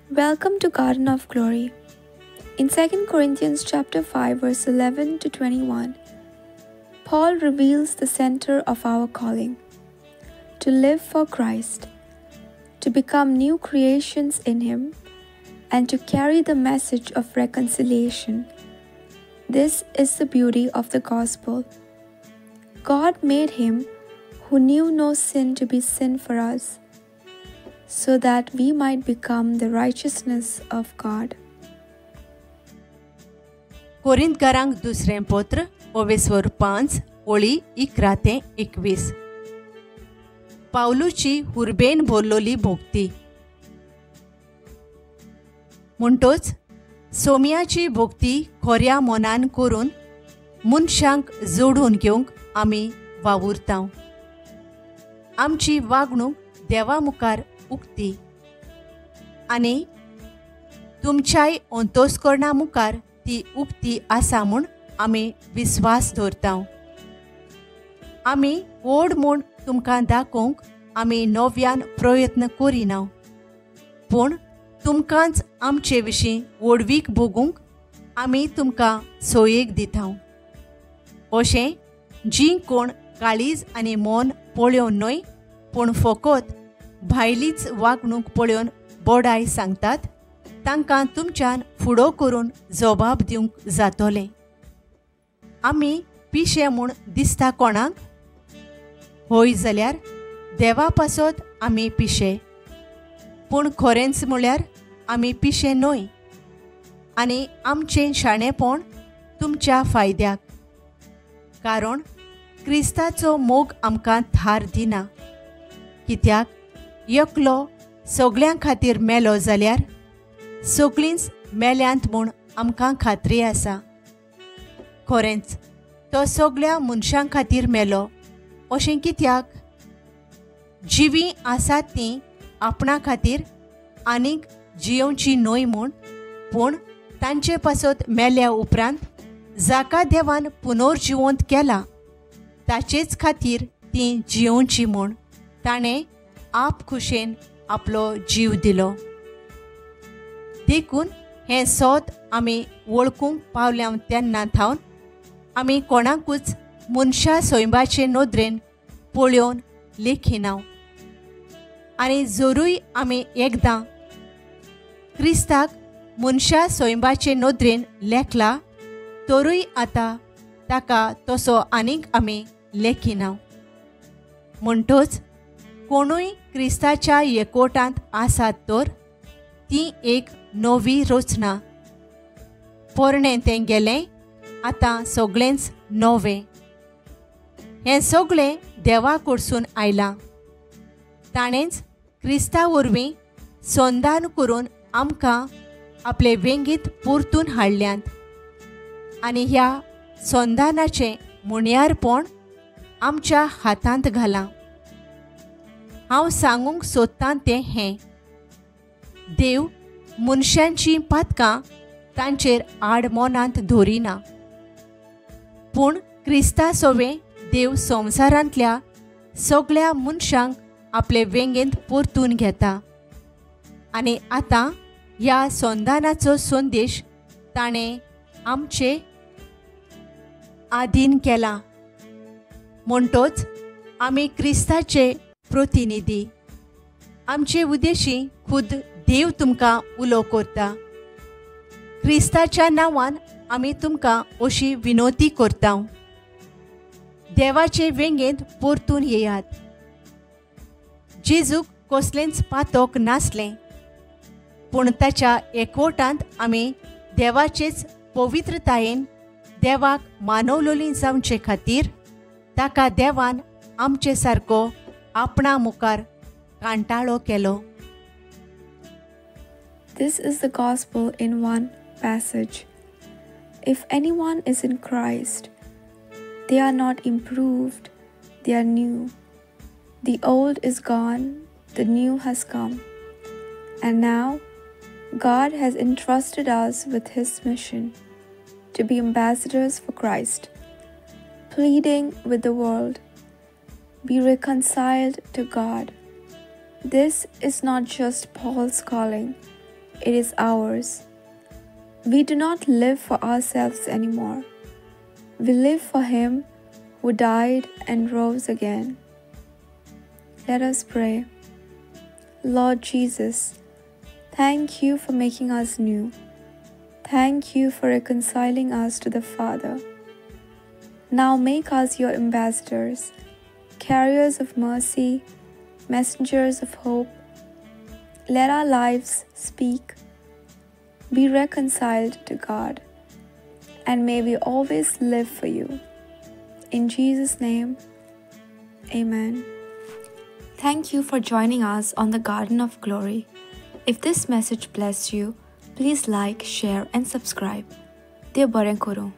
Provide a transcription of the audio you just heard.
Welcome to Garden of Glory. In 2 Corinthians chapter 5 verse 11 to 21, Paul reveals the center of our calling, to live for Christ, to become new creations in Him, and to carry the message of reconciliation. This is the beauty of the gospel. God made Him who knew no sin to be sin for us, so that we might become the righteousness of God. कोरिंतकारांक दुसरें पत्र ओवेस्वर 5 ओळी 11 ते 21. पावलूची हुर्बेन भरलोली भोक्ती. म्हणटोच सोम्याची भोक्ती खोऱ्या मनान करून मनशांक जोडून घेवंक आमी वावुरता. आमची वागणूक देवा मुखार उक्ती आनी तुमच्याय अंतस्करणा मुखार ती उक्ती आसा म्हूण आमी विस्वास दवरता. आमी व्हड म्हूण तुमकां दाखोवंक आमी नव्यान प्रयत्न करिना, पूण तुमकांच आमचे विशीं व्हडवीक भोगूंक आमी तुमकां सोयेक दिता. अशें जीं कोण काळीज आनी मन पळोवन न्हय पूण फकत भायलीच वागणूक पळोवन बोडाय सांगतात तांकां तुमच्यान फुडो करून जबाब दिवंक जातलें. आमी पिशे म्हूण दिसता कोणाक? हय जाल्यार देवा पासत आमी पिशे, पूण खरेंच म्हळ्यार आमी पिशे न्हय आनी आमचें शाणेपण तुमच्या फायद्याक, कारण क्रिस्ताचो मोग आमकां थार दिना. कित्याक एकलो सगळ्यां खातीर मेलो जाल्यार सगळींच मेल्यांत म्हूण आमकां खात्री आसा. खरेंच तो सगळ्या मनशां खातीर मेलो. अशें कित्याक? जिवीं आसात तीं आपणा खातीर आनीक जियोवची न्हय म्हूण, पूण तांचे पासत मेल्या उपरांत जाका देवान पुनर्जिवंत केला ताचेच खातीर तीं जियोवची म्हूण ताणें आप खुशेन आपलो जीव दिलो. देखून हें सोद आमी वळखूंक पावल्या तेन्ना थावन आमी कोणाकूच मनशा सैमाचे नदरेन पळोवन लेखिना. आनी जरूय आमी एकदां क्रिस्ताक मनशा सैमाचे नदरेन लेखला तरूय आतां ताका तसो आनीक आमी लेखिना. म्हणटोच कोणूय क्रिस्ताच्या एकवटांत आसात तर ती एक नवी रचना. पोरणें तें गेलें, आतां सगळेंच नवें. हें सगळें देवा कडसून आयलां. ताणेंच क्रिस्ता वरवीं संदान करून आमकां आपले वेंगीत परतून हाडल्यांत आनी ह्या संदानाचें मुणयारपण आमच्या हातांत घालां. हांव सांगूंक सोदतां तें हें, देव मनशांचीं पातकां तांचेर आड मनांत धरिना, पूण क्रिस्ता सोवें देव संवसारांतल्या सगळ्या मनशांक आपले वेंगेंत परतून घेता. आनी आतां ह्या संदानाचो संदेश ताणें आमचे आधीन केला. म्हणटोच आमी क्रिस्ताचे प्रतिनिधी. आमचे उद्देशी खुद देव तुमकां उलो करता. क्रिस्ताच्या नांवान आमी तुमकां अशी विनवती करता, देवाचे वेंगेंत परतून येयात. जेजूक कसलेंच पातक नासलें, पूण ताच्या एकवटांत आमी देवाचेच पवित्रतायेन देवाक मानवलोली जावचे खातीर ताका देवान आमचे सारको आपणा मुखार कांटाळो केलो. This is the gospel in one passage. If anyone is in Christ, they are not improved, they are new. The old is gone, the new has come. And now, God has entrusted us with His mission to be ambassadors for Christ, pleading with the world, be reconciled to God. This is not just Paul's calling. It is ours. We do not live for ourselves anymore. We live for Him who died and rose again. Let us pray. Lord Jesus, thank you for making us new. Thank you for reconciling us to the Father. Now make us your ambassadors, carriers of mercy, messengers of hope. Let our lives speak. Be reconciled to God, and may we always live for you. In Jesus' name, amen. Thank you for joining us on the Garden of Glory. If this message blessed you, please like, share, and subscribe. Dev बरें करूं.